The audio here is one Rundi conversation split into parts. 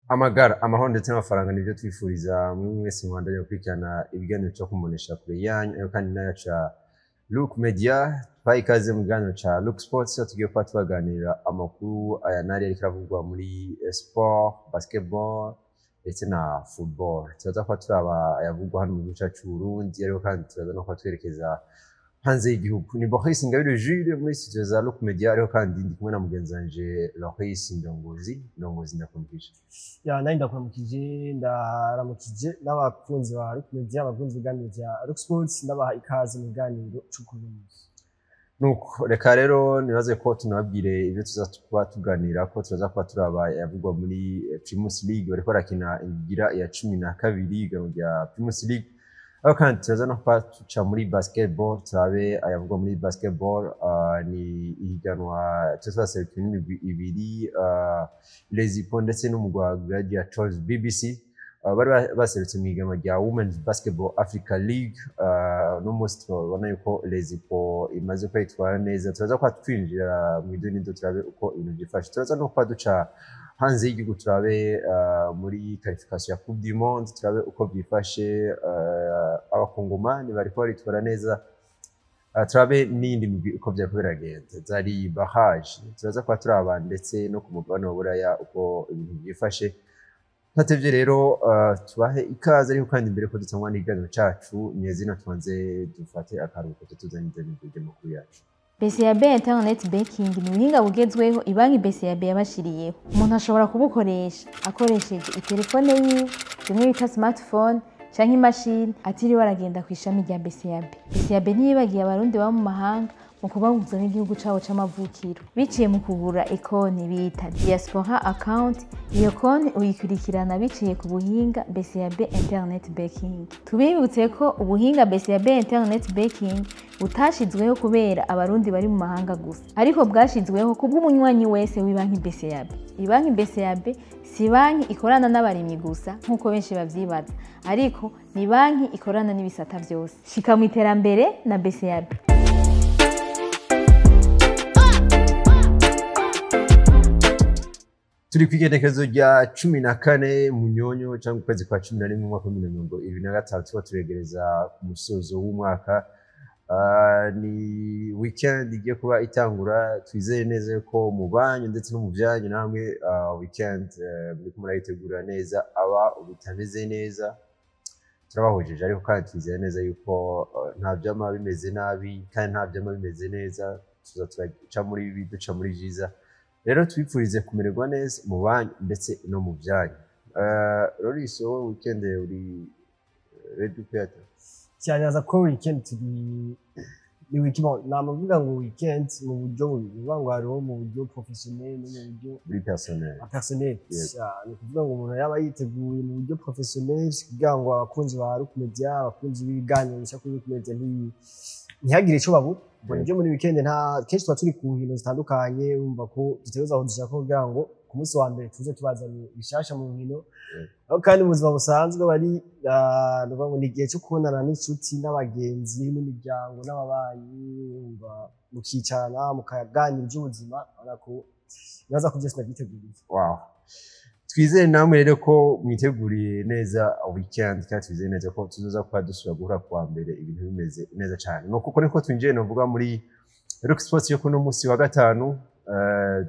Amagara, amahoro ndetse n'amafaranga nibyo twifuriza mwe mwese mwandanye gukurikirana ibiganiro cyo kumunesha kure yanyu, ariko kandi n'ayaca Look Media. Twaha ikaze mu kiganiro ca Look Sports, aho tugiye kuba tubaganirira amakuru aya n'ariya ariko aravugwa muri sport, basketball ndetse na football. Turaza kuba turaba ayavugwa hano mu gihugu cyacu c'Uburundi, ariko kandi turaza no kuba twerekeza hanze y'igihugu. Ni Boris Ingabire Jules muri studio za Look Media, ariko kandi ndi kumwe na mugenzi wanje Loris Ndongozi. Ndongozi, ndakumvisha. Ya, nanjye ndakuramukije, ndaramukije n'abakunzi ba Rock Media, abakunzi b'ibiganiro bya Rock Sports, ndabaha ikaze mu biganiro c'ukurundi. Nuko reka rero nibaze ko tunababwire ibyo tuza kuba tuganira, ko turaza kuba turaba yavugwa muri Primus League. Bariko barakina igira ya 12, ihiganwa rya Primus League. Aho kandi turaza no kuba tuca muri basketball, turabe ayavugwa muri basketball. Ni ihiganwa tuza twaserukiwe n'imigwi ibiri, Les Hippos ndetse n'umugwi wa Gladiators BBC. Bari baserutse mu ihiganwa rya Women's Basketball Africa League. No munsi turabona yuko Les Hippos imaze kwitwara neza. Turaza kuba twinjira mu idonido, turabe uko ibintu byifashe. Turaza no kuba duca hanze y'igihugu, turabe muri qualification ya Coupe du Monde, turabe uko byifashe, abakongomani bariko baritwara neza. Turabe n'iyindi migwi uko vyariko biragenda, zari barrage. Turaza kuba turaba ndetse no ku mugabane wa Buraya uko ibintu byifashe. Ntatevye rero, tubahe ikaze, ariko kandi imbere ko dutangwa n'ikiganiro cacu nyezina, tubanze dufate akaruhuko, tutuzanye ibyo by'amakuru yacu. BCAB Internet Banking ni ubuhinga bugezweho ibanki BCAB yabashiriyeho. Umuntu ashobora kubukoresha akoresheje itelefone yiwe, bimwe bita smartphone, canke imashini, atiriwe aragenda ku ishami rya BCAB. BCAB ntiyibagiye Abarundi baba mu mahanga mu kubahuza n'igihugu cabo c'amavukiro biciye mu kugura ikonti bita Diaspora Account. Iyo konti uyikurikirana biciye ku buhinga BCAB Internet Banking. Tubibutse ko ubuhinga BCAB Internet Banking butashizweho kubera Abarundi bari mu mahanga gusa, ariko bwashizweho kubw'umunywanyi wese w'ibanki BCAB. Ibanki BCAB si banki ikorana n'abarimyi gusa nk'uko benshi bavyibaza, ariko ni banki ikorana n'ibisata vyose. Shika mu iterambere na BCAB. Turi ku igenekerezo rya 14 Munyonyo, cyangwa ukwezi kwa 11, mu mwaka wa 2025. Tuba turegereza ku musozo w'umwaka. Ni weekend igiye kuba itangura. Twizeye neza ko mu banyu ndetse no mu byanyu namwe weekend muriko murayitegura neza. Aba bitameze neza turabahujije, ariko kandi twizeye neza yuko nta vyama bimeze nabi kandi nta vyama bimeze neza. Tuza turaca muri bibi, duca muri vyiza. Rero twifurize kumererwa neza mu banyu ndetse no mu byanyu. Loris, wowe weekend uri ready kuyata? Cyane ko weekend turi ni weekend, bon, namuvuga ngo weekend mu buryo bubiri, uvuga ngo hariho mu buryo professionnel no mu buryo muri personnel. Personnel. Yego. Ni ukuvuga ngo umuntu yaba yiteguye mu buryo professionnel kugira ngo abakunzi ba Rock Media, abakunzi b'ibiganiro bishya kuri Rock Media, ntihagire ico babura. Ubwo nibyo, muri weekend nta kenshi tuba turi ku nkino zitandukanye, urumva ko dutegerezwa kuzishaka kugira ngo ku munsi wa mbere tuze tubazaniye bishasha mu nkino. Aho kandi mu buzima busanzwe bari ni ukuvuga ngo ni igihe cyo kubonana n'inshuti n'abagenzi n'imiryango n'ababanyi, urumva mukicarana mukaganira iby'ubuzima. Urabona ko nibaza ko byose nabyiteguriye. Wow, twizere namwe rero ko mwiteguriye neza weekend, kandi twizere neza ko tuzoza kuba dusubira guhura kuwa mbere ibintu bimeze neza cyane. Nuko uko niko twinjiye novuga muri Rock Sports yo kuno munsi wa gatanu.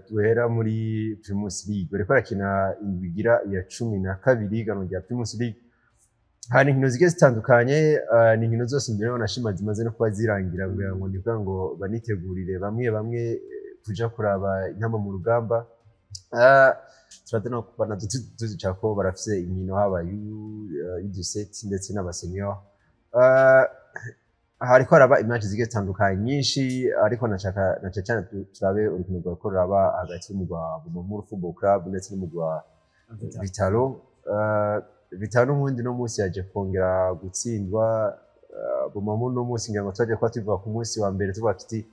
Duhera muri Primus League. Bariko barakina indwi igira iya 12, ihiganwa rya Primus League. Hari inkino zigiye zitandukanye, ni inkino zose mbere nashima zimaze no kuba zirangira, kugira ngo ni ngo banitegurire bamwe bamwe kuja kuraba intamba mu rugamba. Turaza no kuba nazo tuzica ko barafise inkino, haba U17 ndetse n'aba senior. Hariko haraba imatch zigiye zitandukanye nyinshi, ariko nashaka na cane cane turabe urukino rwariko ruraba hagati y'umugwi wa Bumamuru Football Club ndetse n'umugwi wa Vitalo. Vitalo n'ubundi no munsi yaje kongera gutsindwa. Bumamuru no munsi ngira ngo twaje kuba tuvuga ku munsi wa mbere, tuvuga tuti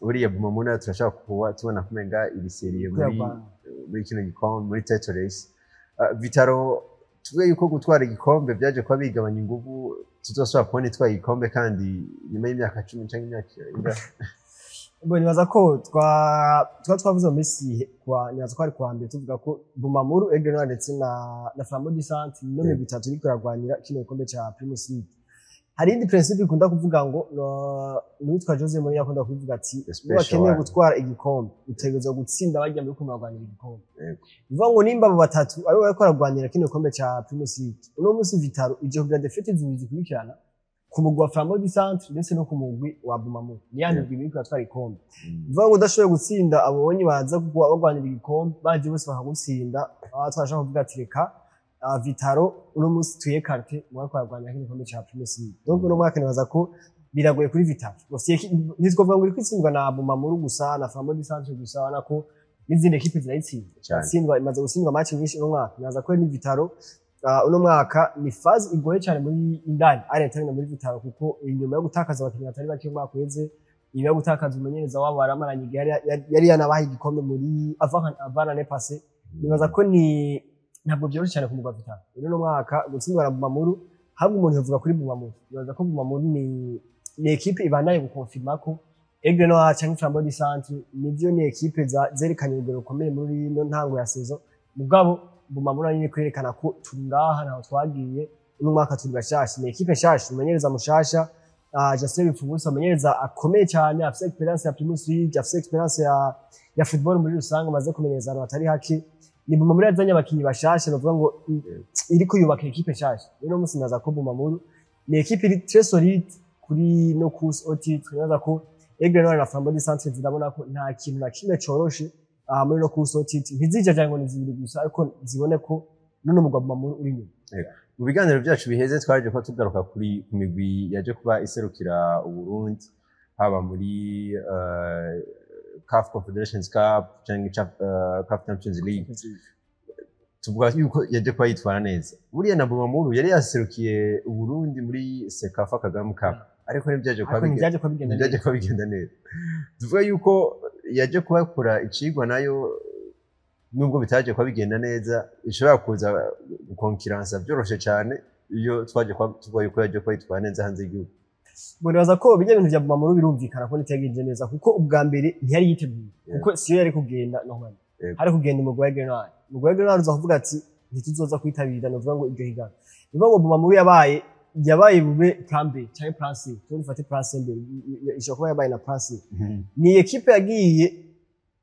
buriya Bumamuru nayo turashaka kuba tubona kumenga iri sérieux muri kino gikombe, muri title race. Vitalo tuvuge yuko gutwara igikombe byaje kuba bigabanya inguvu, tuzosubira kubona itwaye igikombe kandi nyuma y'imyaka 10 canke imyaka ingahe? Bo nibaza ko twavuze mu minsi kwa, nibaza ko ari kuwa mbere, tuvuga ko Bumamuru, Aigle Noir ndetse na Flambeau du Centre no migwi itatu iriko iragwanira kino gikombe ca Primus League. Hari indi principe ikunda kuvuga ngo n'uwitwa Jose Mourinho akunda kuvuga ati The special niba akeneye one. gutwara igikombe, utegerezwa gutsinda bajya muri kumurwanira igikombe. Bivuga ngo nimba abo batatu aribo bariko baragwanira kino gikombe ca Primus League, uno munsi Vital'O ije kugira défaites zibiri zikurikirana ku mugwi wa Flambeau du Centre ndetse no ku mugwi wa Bumamuru, ni ya migwi ibiri iriko iratwara igikombe. Bivuga ngo udashoboye gutsinda abonye baza kugwa bagwanira igikombe, baje bose bakagutsinda, baba twashaka kuvuga ati reka Vital'O uno munsi tuyekarte mu bariko baragwanira kino gikombe ca Primus League. Donc uno mwaka nibaza ko biragoye kuri Vital'O. Gusa ntitwovuga ngo iriko itsindwa na Bumamuru gusa, na Flambeau du Centre gusa, ubona ko n'izindi ekipe zirayitsinda. Cyane. Itsindwa, imaze gutsindwa match nyinshi uno mwaka. Nibaza ko ni Vital'O uno mwaka ni phase igoye cyane muri indani ari interne muri Vital'O, kuko inyuma yo gutakaza abakinnyi batari bake mu mwaka uheze, inyuma yo gutakaza umumenyereza wabo baramaranye igihe yari yanabahaye igikombe muri avant l'année passée, nibaza ko ni ntabwo byoroshye cyane ku mugwa Vital'O rero uno mwaka gutsindwa na Bumamuru. Ahubwo umuntu yavuga kuri Bumamuru, nibaza ko Bumamuru ni équipe ibandanye gukonfirma ko Aigle Noir canke Flambeau du Centre nivyo ni équipe zerekanye urugero rukomeye muri ino ntango ya saison, mugabo Bumamuru nyine kwerekana ko turi ngaha, ntaho twagiye, uno mwaka turi bashasha, ni équipe nshasha, umumenyereza mushasha, Justin Bipfubusa, umumenyereza akomeye cyane, afise experience ya Primus League, afise experience ya football muri rusange, amaze kumenyereza ahantu hatari hake. Ni Bumamuru yazanye abakinyi bashasha, bavuga ngo iriko yubaka équipe nshasha. Rero munsi naza ko Bumamuru ni équipe iri très solide kuri no course au titre. Naza ko Aigle Noir na Flambeau du Centre zirabona ko nta kintu na kimwe coroshe aha muri no course au titre, ntizija ngo ni zibiri gusa, ariko zibone ko none umugwa Bumamuru uri inyuma. Mu biganiro byacu biheze twaje kuba tugaruka kuri ku migwi yaje kuba iserukira Uburundi, haba muri CAF Confederations Cup cyangwa CAF Champions League, tuvuga yuko yaje kuba yitwara neza. Buriya na Bumamuru yari yaserukiye Uburundi muri CECAFA Kagame Cup, ariko ntibyaje kuba ariko ntibyaje kuba bigenda ntibyaje neza. Kuba bigenda neza. Tuvuga yuko yaje kubakora icigwa nayo, nubwo bitaje kuba bigenda neza, ishobora kuza gukonkiransa byoroshe cyane iyo twaje kuba tuvuga yuko yaje kuba yitwara neza hanze y'igihugu. Ngo nibaza ko bijya bintu bya Bumamuru birumvikana ko ntiyagenze neza, kuko ubwa mbere ntiyari yiteguye, kuko siyo yari kugenda normal, hari kugenda umugwi wa Aigle Noir. Umugwi wa Aigle Noir uza kuvuga ati ntituzoza kwitabira, novuga ngo iryo higanwa. Nivuga ngo Bumamuru yabaye bube plan B cyangwa plan C, tuba dufate plan C mbere, ishobora kuba yabaye na plan C. Ni équipe yagiye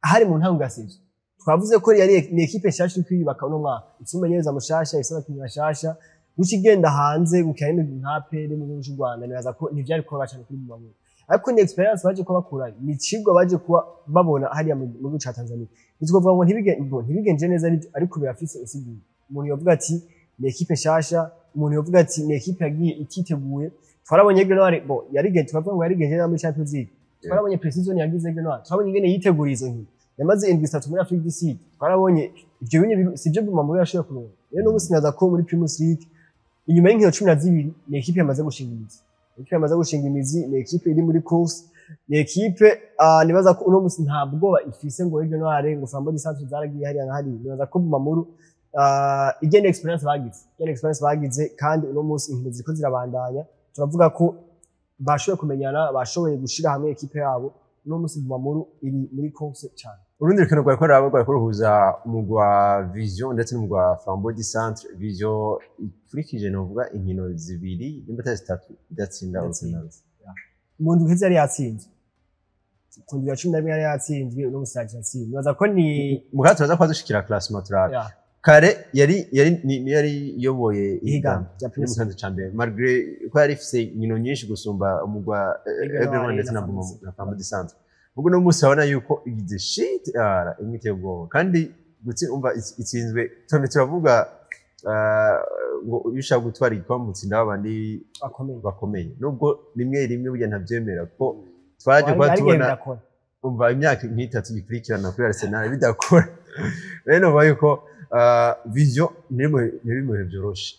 hari mu ntango ya saison, twavuze ko yari ni équipe nshasha iri kwiyubaka uno mwaka, ifise umumenyereza mushasha, ifise abakinyi bashasha, guca igenda hanze gukina n'imigwi nka APR mu gihugu cy'u Rwanda, nibaza ko ntivyari kuba cyane kuri Bumamuru. Ariko ni experience baje kuba bakurayo, ni icigwa baje kuba babona hariya mu gihugu ca Tanzania. Ntitwovuga ngo ntibigenje neza nivyo, ariko birafise insiguro. Umuntu yovuga ati ni équipe nshasha, umuntu yovuga ati ni équipe yagiye ititeguye. Twarabonye Aigle Noir, bo yarigenje, turavuga ngo yarigenje neza muri Champions League, twarabonye pre-season yagize Aigle Noir, twabonye ingene yiteguriye izo nkino, yamaze indwi 3 muri Afrique du Sud, twarabonye ivyo binye sivyo Bumamuru yashoboye kuronka. Rero n'ubu sinaza ko muri Primus League inyuma y'inkino 12 ni équipe yamaze gushinga imizi, équipe yamaze gushinga imizi, ni équipe iri muri course, ni équipe nibaza ko uno musi nta bwoba ifise ngo Aigle Noir, ngo Flambeau du Centre zaragiye hariya na hariya. Nibaza ko Bumamuru igenda experience bagize, kandi uno musi inkino ziriko zirabandanya, turavuga ko bashoboye kumenyana, bashoboye gushira hamwe équipe yabo. Uno musi Bumamuru iri muri course cyane. Urundi rukino rwariko ruraba rwariko ruhuza umugwi wa Vision ndetse n'umugwi wa Flambeau du Centre. Vision ikurikije novuga inkino zibiri nimba atari zitatu idatsinda urukino. Mu ndwi iheze yari yatsinzwe, ku ndwi ya 11 yari yatsinzwe, uno musi yaje yatsinzwe. Nibaza ko ni Mugabo turaza kuba dushikira classement turabe. Kare yari yari iyoboye ihiganwa rya iri mu Primus. kibanza ca mbere, malgré ko yari ifise inkino nyinshi gusumba umugwi wa Aigle Aigle Noir Noir ndetse na na Flambeau. Na Flambeau du Centre. Ubwo uno munsi urabona yuko igize shit ara imwe iteye ubwoba, kandi umva itsinzwe tone turavuga ngo iyo ushaka gutwara igikombe utsinda babandi bakomeye. Bakomeye, nubwo rimwe rimwe burya ntavyemera, kuko twaraje kuba Hari igihe tubona bidakora. Umva, imyaka nk'itatu ikurikirana kuri Arsenal bidakora. Rero numva yuko Vision ntiri mu bihe byoroshe.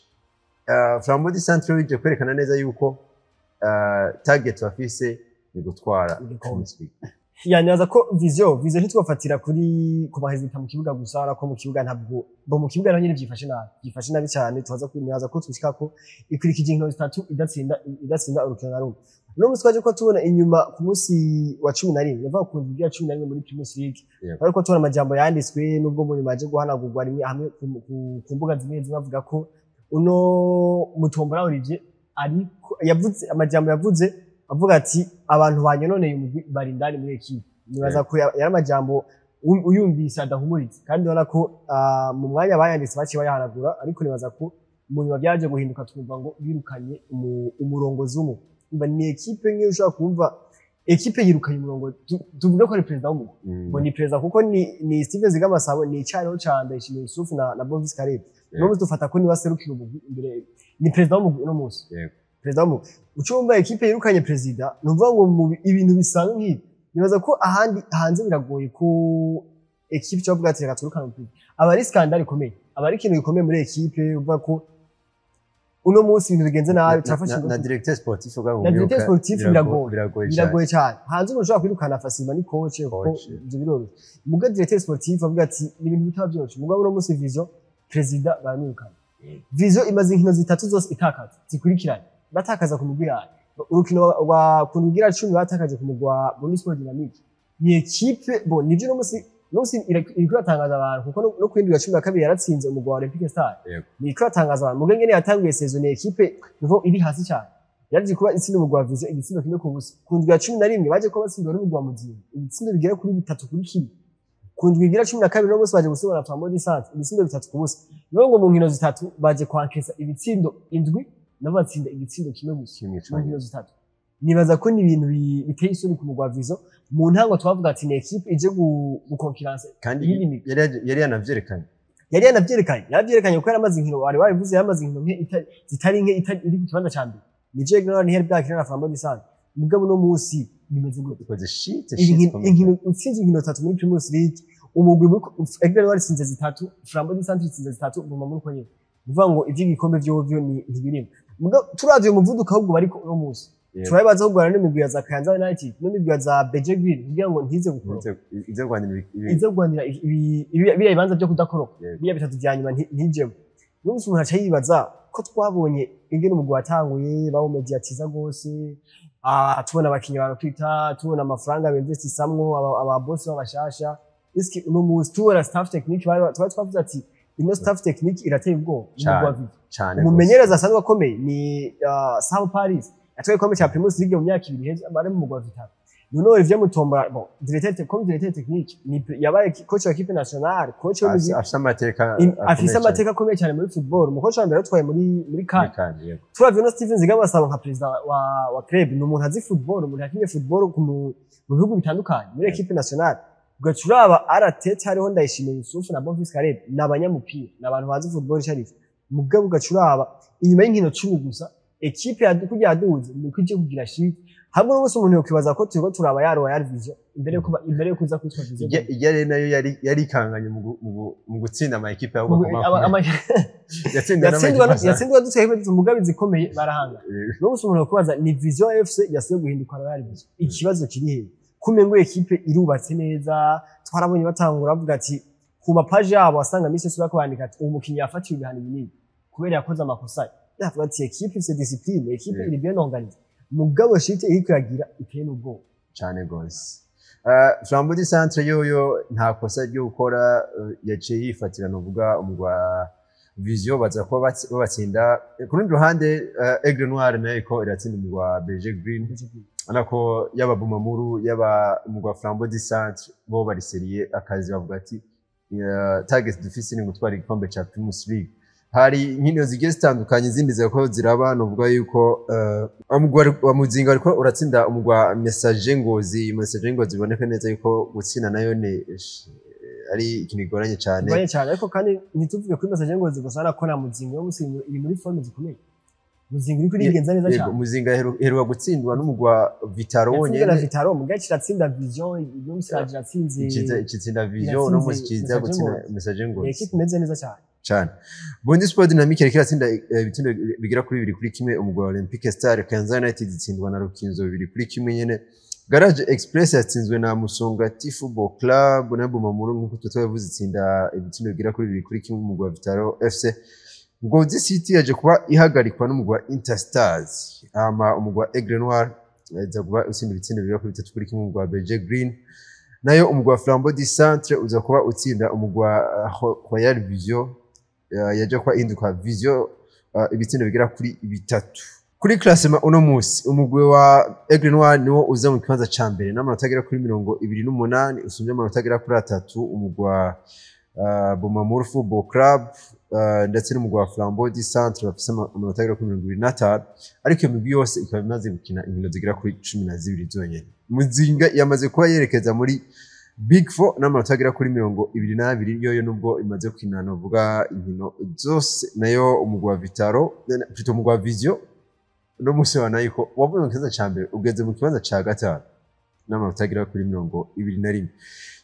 Flambeau du Centre bije kwerekana neza yuko target bafise ni gutwara igikombe. Champions League. Yanibaza ko Vision ntitwofatira kuri ku mahezita mu kibuga gusa, urabona ko mu kibuga ntabwo bo mu kibuga naho nyene vyifashe nabi cyane. Tubaza ko nibaza ko twishika ko ikurikije inkino zitatu idatsinda urukino na rumwe. Uno munsi twaje ko tubona inyuma ku munsi wa 11, yavuga ku ndwi ya 11 muri Primus League, ariko tubona amajambo yanditswe nubwo mu nyuma yaje guhanagurwa rimwe hamwe ku mbuga zimwe zimwe, bavuga ko uno Mutombora Olivier ariko yavuze amajambo, yavuze avuga ati abantu banyononeye umugwi bari indani muri ekipe. Nibaza ko yari amajambo uyumvise adahumuritse, kandi ubona ko mu mwanya bayanditse baciye bayahanagura, ariko nibaza ko mu nyuma byaje guhinduka, twumva ngo birukanye umurongozi w'umugwi. Umva, ni ekipe nk'iyo ushobora kumva ekipe yirukanye umurongo, tuvuge ko ari perezida w'umugwi, ngo ni perezida kuko ni Steven Zigamasabo, ni icyariho ca Ndayishimiye Yusuf na Bonfils Caleb. Uno munsi dufata ko niwe aserukira umugwi imbere, ni perezida w'umugwi uno munsi. Perezida w'umugwi, ucumva ekipe yirukanye perezida, ni ukuvuga ngo mu ibintu bisanzwe nk'ibi, nibaza ko ahandi hanze biragoye ko ekipe cyo bavuga ati reka turukane umuperezida, aba ari scandale ikomeye, aba ari ikintu gikomeye muri ekipe. Uvuga ko uno munsi ibintu bigenze nabi, turafashe na directeur sportif ubwo. Na directeur sportif biragoye. Biragoye cyane. Biragoye cyane. Hanze umuntu ushobora kwirukana facilement ni coach, kuko Coach. ibyo biroroshye. Muga directeur sportif avuga ati ni ibintu bitaba byoroshye. Muga uno munsi Vision perezida baramwirukana. Vision imaze inkino zitatu zose itakaza zikurikiranye, batakaza ku mugwi yayo. Urukino rwa ku ndwi igira 10 batakaje ku mugwi wa Burundi Sport Dynamique. Ni ekipe bo nivyo no munsi iriko iratangaza abantu, kuko no ku ndwi ya 12 yaratsinze umugwi wa Olympique Star. Iriko iratangaza abantu, muga ngene yatanguye saison, ni ekipe nivo iri hasi cyane. Yaje kuba itsinda umugwi wa Vision igitsindo 1-0. Ku ndwi ya 11 baje kuba batsindwa n'umugwi wa Muzinga ibitsindo bigera kuri 3-1. Ku ndwi igira 12 no bose baje gusubira na Flambeau du Centre ibitsindo 3-0. Niyo ngo mu nkino zitatu baje kwankesa ibitsindo indwi, nabo batsinda igitsindo kimwe gusa Kimwe mu cyonyine. nkino zitatu. Nibaza ko ni ibintu biteye isoni ku mugwi wa Vision. Mu ntango twavuga ati ni ekipe ije gukonkiransa Kandi iyindi migwi. Yari yanavyerekanye. Yari yanavyerekanye kuko yaramaze inkino, wari wabivuze, yaramaze inkino nke zitari nke iri ku kibanza ca mbere. Nije Ignorant ntiyari bwakina na Flambeau du Centre. Mugabo uno munsi bimeze gute? Ikoze shite ikomeye. Inkino utsinze inkino zitatu muri Primus League, umugwi Aigle Noir itsinze zitatu, Flambeau du Centre itsinze zitatu, guma muri uko nyene. Bivuga ngo ivy'igikombe vyovyo ni ntibirimo. Mugabo turavye umuvuduko ahubwo bariko uno munsi, turabibaza ahubwo n'imigwi ya za Kayanza United n'imigwi ya za BG Green kugira ngo ntize gukoroka. Ize kurwanira Ize kurwanira biriya bibanza byo kudakoroka, biriya bitatu vya nyuma ntijemo. N'umunsi umuntu aca yibaza ko twabonye ingene umugwi watanguye bawumediatiza gose, tubona abakinyi barakita, tubona amafaranga binvestisamwo, aba boss b'abashasha. Eske uno munsi tubona staff technique, bari twari twavuze ati ino staff technique irateye ubwoba umugwi wa Vision. Cane. Umumenyereza asanzwe akomeye ni Sao Paris, yatwaye igikombe cya Primus League mu myaka 2 iheze, bari mu mugwi wa Vital'O. None Olivier Mutombora, bon, directeur, comme directeur technique, ni yabaye coach wa équipe nationale, coach w'imigwi. Afise amateka Afise akomeye. Amateka akomeye cyane muri football, umukoci wa mbere yatwaye muri cyane. CAN. CAN, yego. Turavye no Steven Zigamasabo nka perezida wa club, ni umuntu azi football, umuntu yakinye football mu bihugu bitandukanye muri équipe nationale. Ugaca uraba aratete hariho Ndayishimiye Yusuf na Bonfils Caleb, ni abanyamupira, ni abantu bazi football icyo ari cyo. Mugabo ugaca uraba inyuma y'inkino 10 gusa, ekipe kurya yaduze niko ije kugira shit hamwe n'umunsi umuntu yokwibaza ko turiko turaba ya Royal Vision imbere yo kuza kwitwa Vision. Ijya rero nayo yari ikanganye mu gutsinda ama ekipe ahubwo yatsinda. Yatsindwa duteye mugabe zikomeye barahanga. N'umunsi umuntu yokwibaza ni Vision FC yasubiye guhinduka Royal Vision, ikibazo kiri hehe? Kumengo ekipe irubatse neza, twarabonye batangura bavuga ati ku mapaji yabo wasanga misi yose bariko bandika ati uwo mukinyi yafatiwe ibihano binini kubera yakoze amakosa. Yavuga ati ekipe ifise discipline, ekipe iri bien organisée, mugabo shite iriko iragira iteye n'ubwoba. Cyane gose. Flambeau du Centre yoyo nta kosa ryo gukora, yaciye yifatira nuvuga umugwa Vision, baza kuba babatsinda. Ku rundi ruhande, Aigle Noir nayo iko iratsinda umugwa BG Green. Ubona ko yaba Bumamuru, yaba umugwa Flambeau du Centre, bo bari sérieux akazi, bavuga ati target dufise ni gutwara igikombe ca Primus League. Hari inkino zigiye zitandukanye izindi zirako ziraba, nuvuga yuko umugwa wa Muzinga ariko uratsinda umugwa Messager Ngozi. Messager Ngozi biboneka neza yuko gutsinda nayo ni ari ikintu gigoranye cyane. Bigoye cyane, ariko kandi ntituvuge kuri Messager Ngozi gusa, urabona ko na Muzinga yo musi iri muri forme zikomeye. Muzinga iriko irigenza neza cyane. Muzinga iheruka gutsindwa n'umugwa Vital'O yatsinzwe na wonyene. Vital'O, mugabo kiratsinda Vision, uyu musi iratsinze. Ikitsinda Vision, no musi kiza Messager gutsinda Ngozi. Messager Ni Ngozi. ekipe imeze neza cyane. Cyane. Burundi Sport Dynamique iriko iratsinda ibitsindo bigera kuri 2-1 umugwa wa Olympique Star. Kayanza United itsindwa na Rukinzo 2-1 nyene. Garage Express yatsinzwe na Musongati Football Club, na Bumamuru nk'uko twabivuze itsinda ibitsindo bigera kuri 2-1 umugwi wa Vitaro FC. Ngozi City yaje kuba ihagarikwa n'umugwi wa Interstars, hama umugwi wa Aigle Noir uza kuba utsinda ibitsindo bigera kuri 3-1 umugwi wa BG Green. Nayo umugwi wa Flambeau du Centre uza kuba utsinda umugwi wa Royal Vision, yaje kuba ihinduka Vision, ibitsindo bigera kuri 3. Kuri classement uno musi umugwi wa Aigle Noir niwo uza mu kibanza ca mbere n'amanota agera kuri 28, usumbye amanota agera kuri 3 umugwi wa Bumamuru Football Club, ndetse n'umugwi wa Flambeau du Centre bafise amanota agera kuri 25, ariko iyo migwi yose ikaba imaze gukina inkino zigera kuri 12 zonyene. Muzinga yamaze kuba yerekeza muri Big Four n'amanota agera kuri 22, yoyo nubwo imaze gukina novuga inkino zose. Nayo umugwi wa Vitaro, plutôt umugwi wa Vision, no musi wa nayiko wavuye mu kibanza ca mbere ugeze mu kibanza ca gatanu n'amanota agera kuri 21.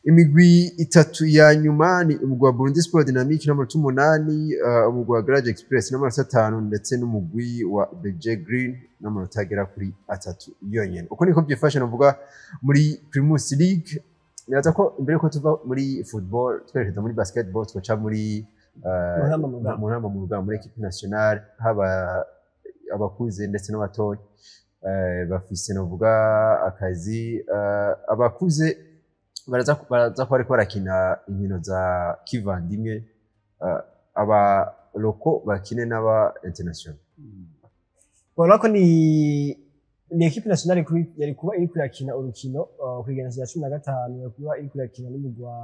Imigwi itatu ya nyuma ni umugwi wa Burundi Sport Dynamique n'amanota 8, umugwi wa Garage Express n'amanota 5, ndetse n'umugwi wa BG Green n'amanota agera kuri 3 yonyene. Uko niko byifashe navuga muri Primus League. Nibaza ko imbere ko tuva muri football twerekeza muri basketball, twaca muri mu ntamba mu rugamba muri équipe nationale, haba abakuze ndetse n'abatoya bafise novuga akazi. Abakuze baraza kuba bariko barakina inkino za kivandimwe, aba locaux bakine n'aba international. Ubona ko ni équipe nationale yari kuba iri kurakina urukino kw'igenekerezo rya 15, yari kuba iri kurakina n'umugwi wa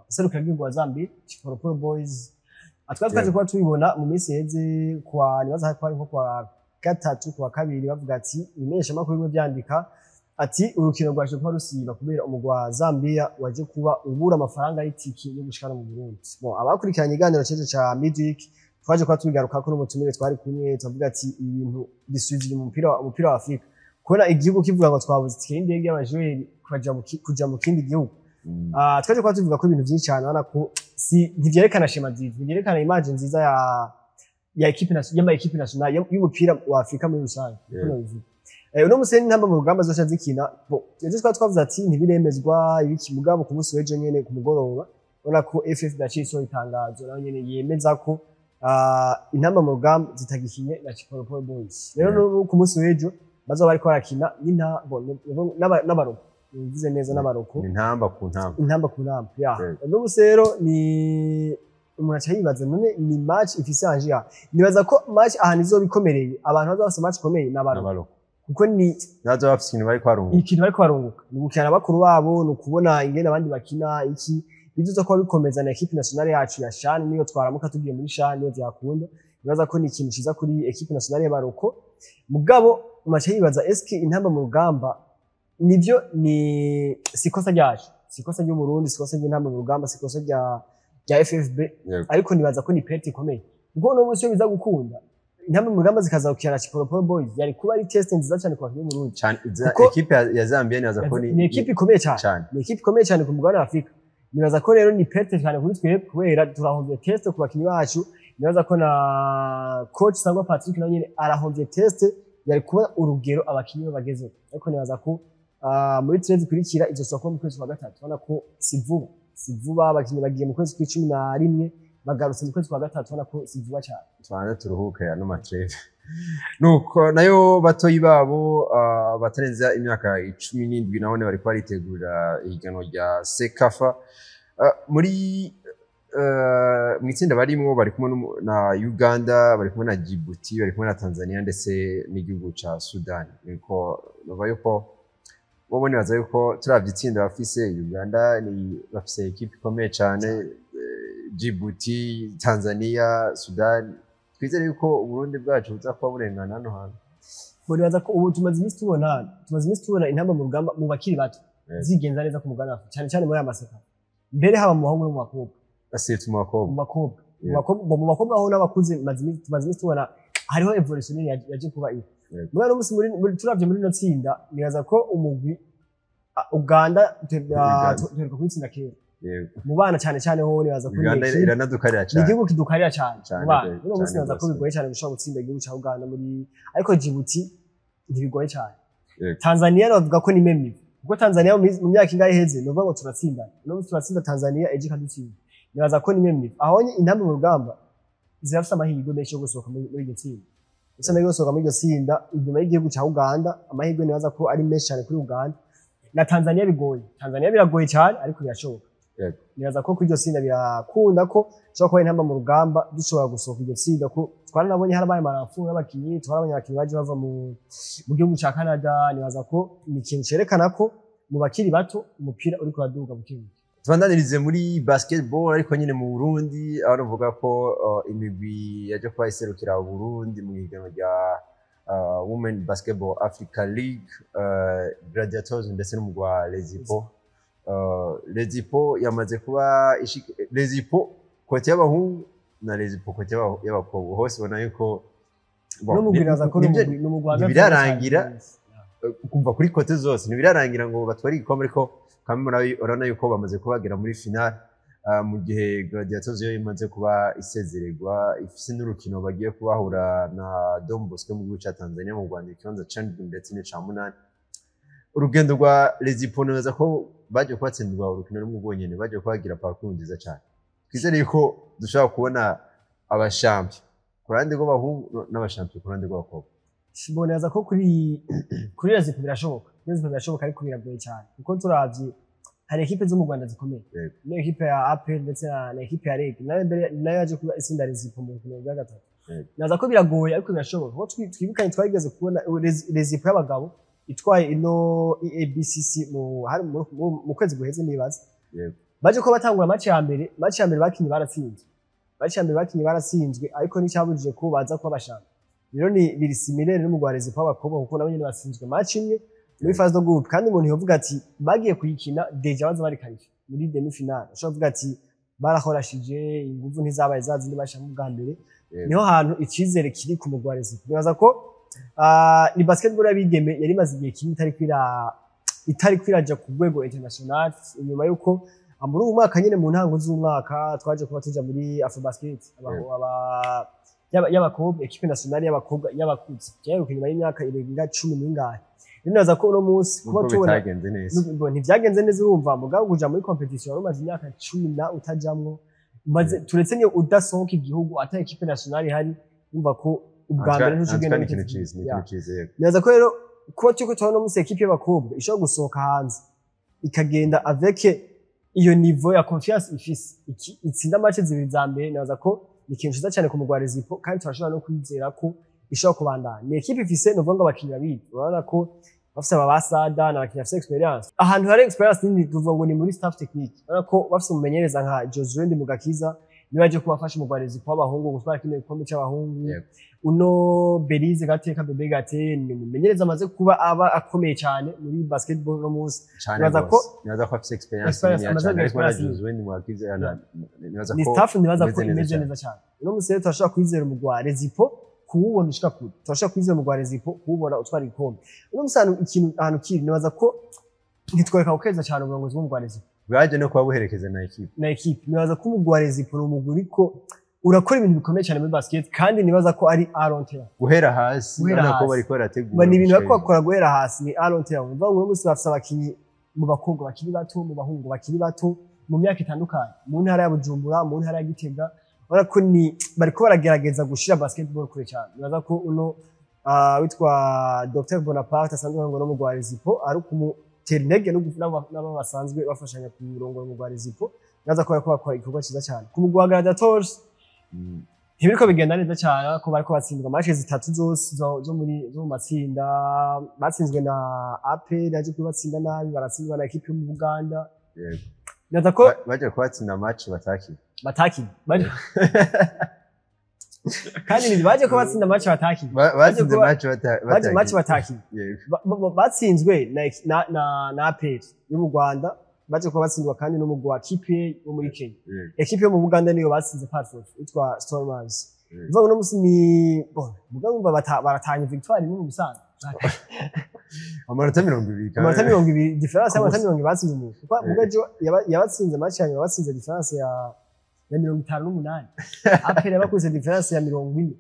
serukiragihugu wa Zambia, Chipolopolo Boys. Atwa twaje kuba tubibona mu minsi iheze, kwa nibaza ko ari nko kwa gatatu, kwa kabiri, bavuga ati ibimenyeshamakuru bimwe byandika ati urukino rwaje kuba rusiba kubera umugwi wa Zambia waje kuba ubura amafaranga y'itiki yo gushikana mu Burundi. Bon, abakurikiranye iganiro cyejo ca Midweek twaje kuba tubigaruka ko n'umutumire twari kumwe, tuvuga ati ibintu bisubiza umupira wa Afrika, kubona igihugu kivuga ngo twabuze itike y'indege y'abajweri kuja mu kindi gihugu. Twaje kuba tuvuga ko ibintu byinshi cyane ubona ko si ntivyerekana schéma nziza, ntivyerekana image nziza ya équipe nationale, y'ama équipe nationale y'umupira wa Afrika muri rusange. Uko nobivuga. Uno musi n'intamba mu rugamba zoca zikina. Bon, ejo twari twavuze ati ntibiremezwa ibiki, mugabo ku munsi w'ejo nyene ku mugoroba ubona ko FF yaciye isohora itangazo nayo nyene yemeza ko intamba mu rugamba zitagikinye na Chipolopolo Boys. Rero n'ubu ku munsi w'ejo bazoba bariko barakina n'abaroko, bivuze neza, n'abaroko. Ni ntamba ku ntamba. Intamba ku ntamba ya. N'ubu rero ni umuntu aca yibaza none ni match ifise enjeu ya, nibaza ko match ahantu izoba ikomereye, abantu bazoba bafise match ikomeye n'abaroko, n'abaroko, kuko ni nazo bafise ikintu bariko barunguka. Ikintu bariko barunguka ni gukina na bakuru babo, ni ukubona ingene abandi bakina, iki bizoza kuba bikomeza na équipe nationale yacu ya CHAN. Niyo twaramuka tugiye muri CHAN, niyo vyakunda, nibaza ko ni ikintu ciza kuri équipe nationale y'abaroko. Mugabo umuntu aca yibaza, eske intamba mu rugamba nivyo ni sikosa ryacu, sikosa ry'Uburundi, sikosa ry'intamba mu rugamba, sikosa rya FFB? Ariko nibaza ko ni perte ikomeye, kuko uno munsi iyo biza gukunda intamba mu rugamba zikaza gukina na Chipolopolo Boys, yari kuba ari test nziza cyane ku bakinyi b'Uburundi. Cyane Kuko ekipe ya Zambia nibaza ko ni ekipe ikomeye cyane. Cyane. Ni ekipe ikomeye cyane ku mugabane wa Afurika. Nibaza ko rero ni perte cyane kuri twebwe, kubera turahomvye test ku bakinyi bacu. Nibaza ko na coach Sangwa Patrick nawe nyene arahomvye test, yari kuba urugero abakinyi be bagezeho. Ariko nibaza ko muri trêve ikurikira izosohoka mu kwezi kwa gatatu, ubona ko si vuba, si vuba. Abakinyi bagiye mu kwezi kw'icumi na rimwe, bagarutse mu kwezi kwa gatatu, ubona ko si vuba cyane. Tubanze turuhuke ano ma trêve. Nuko nayo batoyi babo, batarenza imyaka 17, nabone bariko baritegurira ihiganwa rya CECAFA. Muri mw'itsinda barimwo bari kumwe na Uganda, bari kumwe na Djibouti, bari kumwe na Tanzania ndetse n'igihugu ca Sudan. Niko numva yuko bo nibaza yuko turavye itsinda bafise, Uganda ni bafise ekipe ikomeye cane, Djibouti, Tanzania, Sudan, twizere yuko Uburundi bwacu buza kuba burengana hano hantu. Bo nibaza ko ubu tumaze iminsi tubona intamba mu rugamba mu bakiri bato zigenza neza ku mugabane wa Afurika, cyane cyane muri aya maseka, mbere haba mu bahungu no mu bakobwa. Asetse mu bakobwa. Mu bakobwa, mu bakobwa, mu bakobwa aho n'abakuze tumaze iminsi tubona hariho évolution nini yaje kuba iri. Muri uno munsi turavye muri ino tsinda, nibaza ko umugwi Uganda Uganda. Duheruka kuyitsinda kera. Yego. Mu bana cyane cyane ho nibaza ko ni Uganda iranadukarira ni cyane. igihugu kidukarira cyane Cyane mu bana. cyane Uno munsi nibaza ko rwose. bigoye cyane gushobora gutsinda igihugu ca Uganda muri, ariko Djibouti ntibigoye cyane. Yego. Tanzania bavuga ko ni même niveau. Kuko Tanzania mu myaka ingahe iheze, nuvuga ngo turatsinda. Uno munsi turatsinda Tanzania, ejo ikadutsinda. Nibaza ko ni même niveau. Aho Intamba mu Rugamba zirafise amahirwe menshi yo gusohoka muri iryo tsinda. Ndetse amahirwe yo gusohoka muri iryo tsinda inyuma y'igihugu ca Uganda, amahirwe nibaza ko ari menshi cyane kuri Uganda. Na Tanzania bigoye. Tanzania biragoye cyane, ariko birashoboka. Nibaza ko kuri iryo tsinda birakunda ko dushobora kuba Intamba mu Rugamba dushobora gusohoka iryo tsinda, ko twaranabonye harabaye ama renforts y'abakinyi, twarabonye abakinyi baje bava mu gihugu ca Canada. Nibaza ko ni ikintu cerekana ko mu bakiri bato umupira uriko uraduga buke buke. Tubandanirize muri basketball, ariko nyine mu Burundi, aho navuga ko imigwi yaje kuba iserukira Burundi mu higanwa rya Women Basketball Africa League, Gladiators ndetse n'umugwi wa Lezipo. Lezipo yamaze kuba Lezipo côté y'abahungu na Lezipo côté y'abakobwa, hose ubona yuko bon, N'umugwi nibaza ko n'umugwi uhagaze ntibirarangira. neza cyane. Kumva kuri côté zose ntibirarangira ngo batware igikombe, ariko kamwe urabona yuko bamaze kubagera muri finale, mu gihe Gladiators yo imaze kuba isezererwa, ifise n'urukino bagiye kubahura na Don Bosco mu gihugu ca Tanzania mu Rwanda, ikibanza ca ndwi ndetse n'ica munani. Urugendo rwa Lezipo, neza ko baje kubatsindwa urukino rumwe rwonyene, baje kubagira parcours nziza cyane. Twizere yuko dushobora kubona abashampion ku ruhande rw'abahungu n'abashampion ku ruhande rw'abakobwa. Mboneza ko kuri Lezipo birashoboka. Lezipo birashoboka, ariko biragoye cyane, kuko turavye hari ekipe zo mu Rwanda zikomeye. Ni ekipe ya APR ndetse na ekipe ya REG, nayo mbere nayo yaje kuba itsinda Lezipo mu rukino rwa gatatu. Naza ko biragoye, ariko birashoboka, kuko twibukanye twageze kubona Lezipo y'abagabo itwaye ino EABCC mu hari mu kwezi guheze nibaza. Baje ko batangura match ya mbere, match ya mbere bakinye baratsinzwe, match ya mbere bakinye baratsinzwe, ariko nticyabujije ko baza kuba abashampion. Rero ni biri similaire n'umugwi wa Lezipo w'abakobwa, kuko nabo nyene batsinzwe match imwe muri phase de groupe, kandi umuntu yovuga ati bagiye kuyikina déjà baza bari qualifié muri demi finale. Ushobora kuvuga ati barahorashije inguvu, ntizabaye za zindi bashiramo bwa mbere. Niho hantu icizere kiri ku mugwi wa Lezipo. Nibaza ko ni basketball y'abigeme yari imaze igihe kinini itari kwiraja ku rwego international, inyuma yuko muri uyu mwaka nyine, mu ntango z'umwaka, twaje kuba tuja muri Afrobasket y'abakobwa, équipe nationale y'abakobwa y'abakuze byaheruka inyuma y'imyaka irenga 10 n'ingahe. Rero nibaza ko uno munsi kuba nubwo tubona bitagenze neza. Nubwo ntivyagenze neza, urumva, mugabo kuja muri compétition wari umaze imyaka 10 na utajamwo, umaze turetse niyo udasohoka igihugu, ata équipe nationale ihari, urumva ko ubwa mbere ntuca ugenda ni ikintu witeze ciza, ni ikintu ciza, yego. Nibaza ko rero kuba turiko turabona uno munsi équipe y'abakobwa ishobora gusohoka hanze ikagenda avec iyo niveau ya confiance ifise, itsinda match zibiri za mbere, nibaza ko ni ikintu ciza cyane ku mugwi wa Lezipo, kandi turashobora no kwizera ko ishobora kubandanya. Ni équipe ifise, novuga ngo abakinyi babiri, urabona ko bafise aba basada n'abakinyi bafise expérience. Ahantu hari expérience nini tuvuga ngo ni muri staff technique. Urabona ko bafise umumenyereza nka Josué Ndimugakiza, niwe yaje kubafasha umugwi wa Lezipo w'abahungu gutwara kino gikombe c'abahungu. Uno Belize Gateka, Bebe Gate, ni umumenyereza amaze kuba aba akomeye cyane muri basketball no munsi. Cane Nibaza gose. Nibaza ko afise expérience Expérience, niniya amaze cane, ariko na expérience. Josué Ndimugakiza, nibaza Ni ko staff nibaza ko imeze neza imeze cane. neza cyane. Uno munsi rero turashobora kwizera umugwi wa Lezipo kuwubona ushika kure, turashobora kwizera umugwi wa Lezipo kuwubona utwara igikombe. Uno munsi ahantu ikintu ahantu kiri, nibaza ko ntitwereka gukeza cyane uburongozi bw'umugwi wa Lezipo bwaje no kuba buherekeza na équipe. Na équipe. Nibaza ko umugwi wa Lezipo ni umugwi uriko urakora ibintu bikomeye cyane muri basket, kandi nibaza ko ari à long terme. Guhera hasi, Guhera urabona ko hasi. bariko barategura Ba ni ibintu gushika bariko bakora guhera hasi, ni à long terme. Uvuga ngo uno munsi bafise abakinyi mu bakobwa bakiri bato, mu bahungu bakiri bato, mu myaka itandukanye, mu ntara ya Bujumbura, mu ntara ya Gitega. Urabona ko ni bariko baragerageza gushira basketball kure cyane. Nibaza ko uno witwa Dr Bonaparte asanzwe ngo no mugwi wa Lezipo ari kumutera intege n'abo basanzwe bafashanya kurongora umugwi wa Lezipo. Nibaza ko bariko bakora igikorwa ciza cyane. Ku mugwi wa Gladiators ntibiriko bigenda neza cyane, ko bariko batsindwa match zitatu zose zo mu matsinda. Batsinzwe na APR yaje kubatsinda nabi, baratsindwa na équipe yo mu Buganda. Nibaza ko Baje kubatsinda match batakiye. Batakiye. Kandi ni baje ko batsinda match batakiye. Batsinze match Baje match batakiye. batakiye. Yego. Batsinzwe na APR yo mu Rwanda, baje kuba batsindwa kandi n'umugwi wa KPA wo muri Kenya. Équipe yo mu Buganda niyo batsinze par forfait, yitwa Stormers. Uvuga uno musi ni bon, mugabo umva baratanye victoire imwe mu bisanzwe. Amanota 20. Amanota 20, différence y'amanota Ku busa. 20 batsinze umuntu, kuko mugabo ejo yabatsinze match ya nyuma, batsinze différence ya 58, APR yabakuze différence ya 40.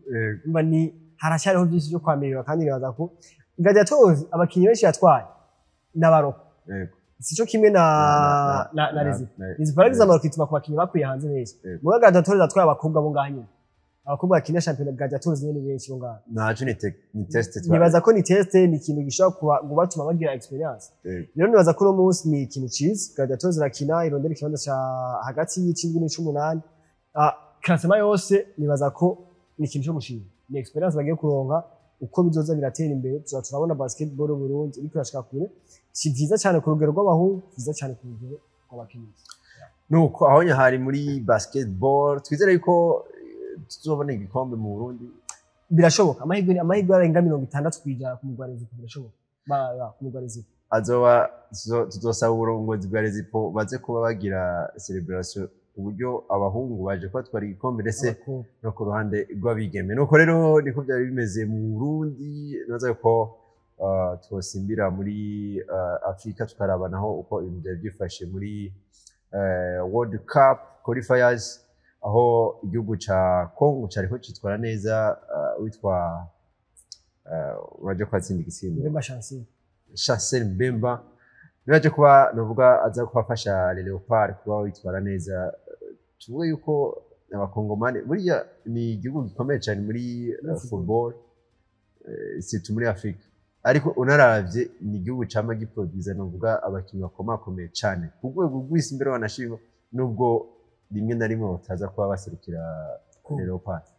Umva, ni haracyariho byinshi byo kwamirira, kandi nibaza ko Gladiators abakinyi benshi yatwaye n'abaroko. Yego. Sico kimwe na Rezipo. Rezipo yaragize ama recrutement ku bakinyi bakuye hanze benshi. Yego. Muga Gladiators atwaye abakobwa bo ngaha nyene, abakobwa bakina shampiyona Gladiators nyene benshi bo ngaha. Naco ni test Nibaza ko ni test, ni ikintu gishobora kuba kubatuma bagira experience. Rero nibaza ko uno munsi ni ikintu ciza. Gladiators irakina irondera ikibanza ca hagati y'icindwi n'ic'umunani. Classement yose nibaza ko ni ikintu co gushima, ni experience bagiye kuronka. Uko bizoza biratera imbere, tuza turabona basketball y'u Burundi iriko irashika kure. Si vyiza cyane ku rugero rw'abahungu, vyiza cyane ku rugero rw'abakenyezi. Nuko aho hari muri basketball, twizere yuko tuzobona igikombe mu Burundi. Birashoboka, amahirwe arenga 60% ku mugwi wa Rezipo, birashoboka. Ku mugwi wa Rezipo. Azoba tuzosaba uburongozi bwa Rezipo baze kuba bagira celebration uburyo abahungu baje kubatwara igikombe, ndetse Abakobwa. no ku ruhande rw'abigeme. Nuko rero niko byari bimeze mu Burundi. Naza ko twosimbira muri Afrika, tukaraba naho uko ibintu byari byifashe muri World Cup qualifiers, aho igihugu ca Congo cariko citwara neza, witwa waje kwatsinda igitsindo. Mbemba Chancel. Chancel Mbemba niwe aje kuba, novuga, aza kubafasha Les Leopards kuba witwara neza. Tuvuge yuko abakongomani buriya ni igihugu gikomeye cyane muri football, surtout muri Afrika, ariko unaravye ni igihugu cama giproduza, novuga, abakinnyi bakomakomeye cyane ku rwego rw'isi mbere, wanashima nubwo rimwe na rimwe bataza kuba baserukira Congo. Les Leopards.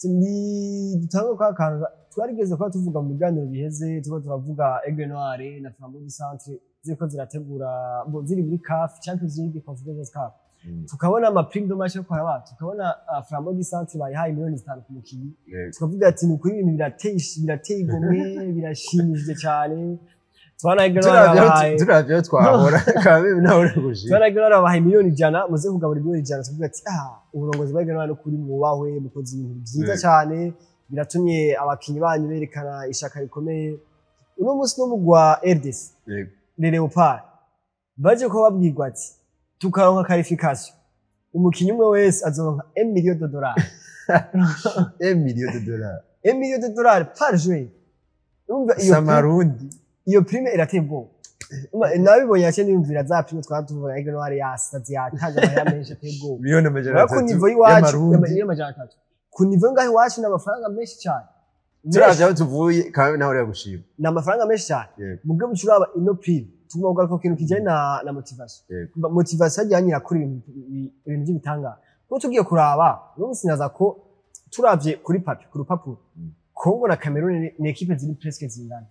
Ni dutanga kwa kantu twarigeze kuba tuvuga mu biganiro biheze, tuba turavuga Aigle Noir na Flambeau du Centre ziriko zirategura bo ziri muri CAF Champions League Confederations Cup, tukabona ama prime de match yo kwaraba, tukabona Flambeau du Centre bayihaye miliyoni 5 ku mukinyi, tukavuga ati ni ukuri ibintu birateye igomwe, birashimishije cyane. Tubona Aigle Noir babahaye Turavye aho twahora kabe nawe uri gushima. Tubona Aigle Noir babahaye miliyoni 100, muze kugabura miliyoni 100, tukavuga ati uburongozi bwa Aigle Noir n'ukuri mwubahwe, mukoze ibintu byiza cyane, biratumye abakinyi banyu berekana ishaka rikomeye. Uno munsi no mugwa RDC, Les Leopards baje ko babwirwa ati tukaronka qualification, umukinyi umwe wese azoronka 1 million de dollars. 1 million de dollars. 1 million de dollars par joueur. Urumva iyo Samarundi. Iyo prime irateye ubwoba. Urumva, nabibonye yaciye niyumvira za prime twaba tuvuga Aigle Noir yasaze, yatanze amahera menshi ateye ubwoba. Miliyoni amajana Urabona ku atatu niveau y'iwacu y'amarundi. 300,000,000 ku niveau ngaho iwacu ni amafaranga menshi cyane. Turavye aho tuvuye kabe nawe uri gushima. Ni amafaranga menshi cyane. Mubwo mucuraba ino prime, tugomba kugaruka ku kintu kijyanye na motivation. Motivation yajyanye irakora ibintu by'ibitangaza, kuko tugiye kuraba uno munsi naza ko turavye kuri papier, ku rupapuro, Congo na Cameroon ni équipe ziri presque zingana.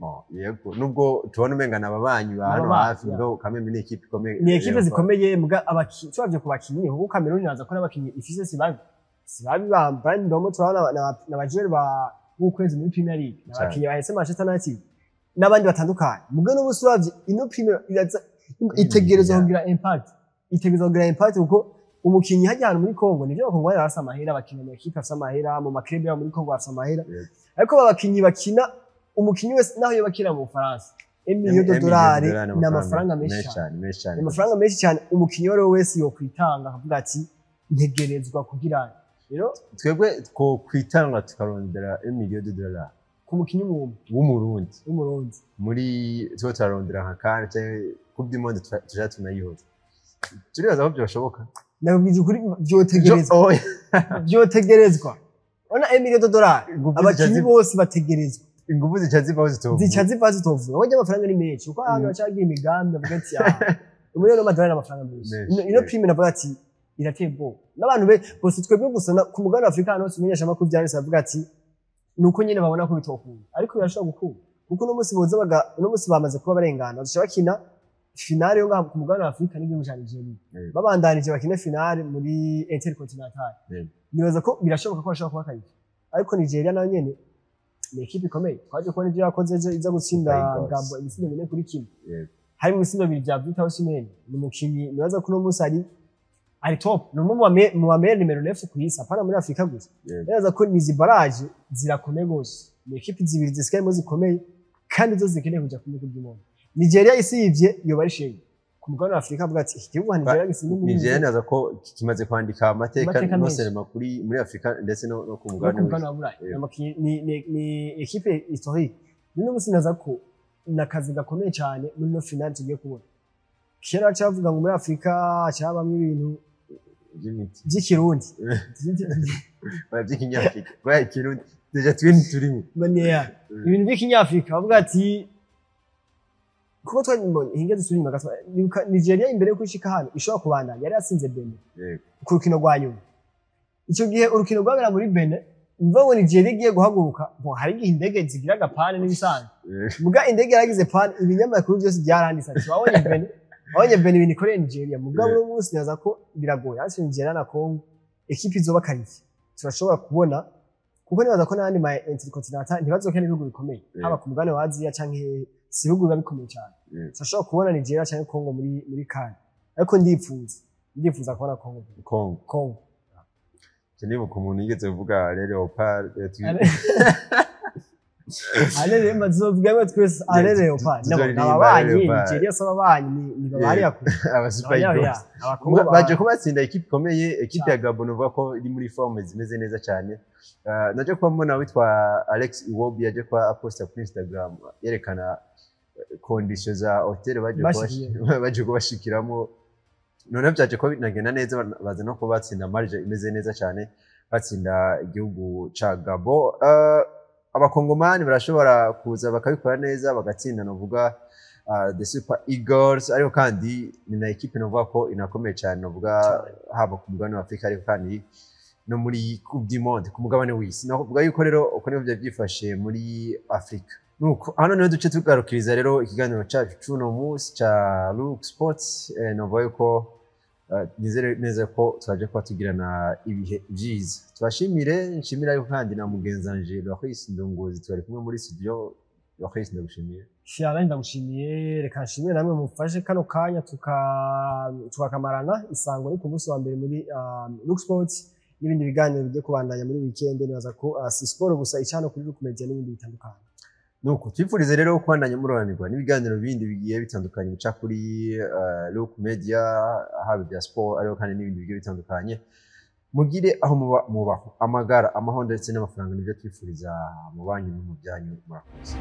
Bon, yego, nubwo tubona umenga ni ababanyi ba hano Ababanyi, hafi, yeah. mugabo Kameme ni équipe ikomeye. Ni équipe zikomeye, muga abakinyi, turavye ku bakinyi, kuko Cameroon naza ko n'abakinyi ifise si babi ba Brian Ndomo, turabona n'abajere ba b'ukwezi muri Premier League, n'abakinyi bahetse Manchester United n'abandi batandukanye. Muga n'ubu uravye ino Premier iraza itegerezwa kugira impact, itegerezwa kugira impact, kuko umukinyi hajya ahantu muri Congo, nivyo Congo bari bafise amahera, abakinyi mu équipe afise amahera, mu ma club yabo muri Congo bafise amahera, ariko abakinyi bakina, umukinyi wese naho yoba akina mu Bufaransa, 1 million de dollars ni amafaranga menshi cyane. Menshi cyane. Ni amafaranga menshi cyane. Umukinyi uwo ari we wese yokwitanga akavuga ati ntegerezwa kugira rero. Twebwe two kwitanga tukarondera 1 million de dollars ku mukinyi umwe w'umurundi w'umurundi muri tuba turarondera nka kane canke coupe du monde, tuja tunayihoza, turibaza ko byoshoboka. Ndabwije ukuri, vyotegerezwa. Oh, Vyotegerezwa. Ona 1 million de dollars, Ingufu zica abakinyi bose bategerezwa. Ingufu zica zivaho zitovuye. Zica ziva zitovuye. Wajya amafaranga ni menshi, kuko ahantu bacagira imigambi bavuga ati umuriyoni w'amadolari ni amafaranga menshi. Menshi, Ino menshi. prime navuga ati irateye ubwoba n'abantu be bose, twebwe gusa ku mugabane wa Afurika ahantu hose umenyesha amakuru byanditse bavuga ati ni uko nyine babona ko bitokunda, ariko birashobora gukunda, kuko uno munsi boza baga uno munsi bamaze kuba barengana, bazoca bakina finale yo ngaha ku mugabane wa Afurika n'igihugu ca Nigeria. Babandanije bakine finale muri Intercontinental. Nibaza ko birashoboka ko bashobora kuba kabiri, ariko Nigeria nayo nyene ni équipe ikomeye, twaje kubona ibyo yakoze ejo iza gutsinda Super Eagles. Gabon ibitsindo 4-1, harimo ibitsindo bibiri bya Victor Osimhen. Ni umukinyi nibaza ko uno munsi ari top, ni umwe mu ba meilleur numéro 9 ku isi, apana muri Afurika gusa. Nibaza ko nizi barrage zirakomeye gose, ni équipe zibiri zisigayemo zikomeye kandi zo zikeneye kuja ku rwego rw'umuntu. Nigeria isivye yoba ari shame ku mugabane wa Afurika, avuga ati iki gihugu nka Nigeria gisinda muri Nigeria naza ko kimaze kwandika amateka Amateka no menshi. seulement kuri muri Afrika, ndetse no ku no mugabane ku mugabane w'isi. wa Burayi. Ni équipe historique. Rero uno munsi naza ko Ni akazi gakomeye cyane muri no finale tugiye kubona. Kera baca bavuga ngo muri Afurika cyabamwo ibintu by'imiti by'ikirundi. Oya, by'ikinyafrika, kubera ikirundi déjà twe ntiturimo. Maniya ibintu by'ikinyafrika bavuga ati kuko twabibonye hinge dusubira inyuma gato. Nibuka Nigeria imbere yuko ishika hano ishobora kubandanya yari yatsinze Benin ku rukino rwa nyuma. Icyo gihe urukino rwabera muri Benin, mva ngo Nigeria igiye guhaguruka, bon, hari igihe indege zigira agapane n'ibisanzwe, muga indege yaragize panne, ibinyamakuru byose byaranditse ati wabonye Benin, wabonye Benin ibintu ikoreye Nigeria. Muga uno munsi naza ko biragoye ariko Nigeria na Congo ekipi izoba qualifiée turashobora kubona, kuko nibaza ko n'ayandi ma intercontinental ntibazokina ibihugu bikomeye, haba ku mugabane wa Aziya canke hehe, si ibihugu biba bikomeye cyane. Turashobora kubona Nigeria canke Congo muri CAN, ariko ndifuza kubona Congo. Congo. Congo. Je nibuka umuntu yigeze kuvuga Leopard. Allez mazovuga twese allez Leopard. Tuzoririmba N'ababanyi. Leopard. Nigeria si ababanyi, ni babariya kure. Aba Super Eagles Abakongo baje kubatsinda ekipe ikomeye, ekipe ya Gabon uvuga ko iri muri forme zimeze neza cyane. Naje kuba mbona witwa Alex Iwobi yaje kuba aposta kuri Instagram yerekana conditions za hotel baje baje kubashikiramo. Noneho byaje kuba binagenda neza, baza no kuba batsinda marge imeze neza cyane, batsinda igihugu ca Gabon. Abakongomani barashobora kuza bakabikora neza bagatsinda novuga the Super Eagles, ariko kandi ni na ekipe novuga ko inakomeye cyane, novuga haba ku mugabane wa Afurika ariko kandi no muri Coupe du Monde ku mugabane w'isi. Novuga yuko rero uko nibyo byari byifashe muri Afurika. Nuko hano niho duce tugarukiriza rero ikiganiro cyacu c'uno munsi ca Look Sports. Novuga yuko nizere neza ko twaje kuba tugirana ibihe byiza. Tubashimire, nshimire ariko kandi na mugenzanje Loris Ndongozi twari kumwe muri studio. Loris, ndagushimiye. Shara, ndagushimiye. Reka nshimire namwe mufashe kano kanya tukakamarana. Isango ni ku munsi wa mbere muri Look Sports n'ibindi biganiro bigiye kubandanya muri weekend. Nibaza ko si sport gusa icano kuri Look Media n'ibindi bitandukanye. Nuko twifurize rero kubandanya muroranirwa n'ibiganiro bindi bigiye bitandukanye bica kuri Look Media, haba ibya sport ariko kandi n'ibindi bigiye bitandukanye. Mugire aho muba mubaho amagara, amahoro ndetse n'amafaranga, nibyo twifuriza mu banyu no mu byanyu. Murakoze.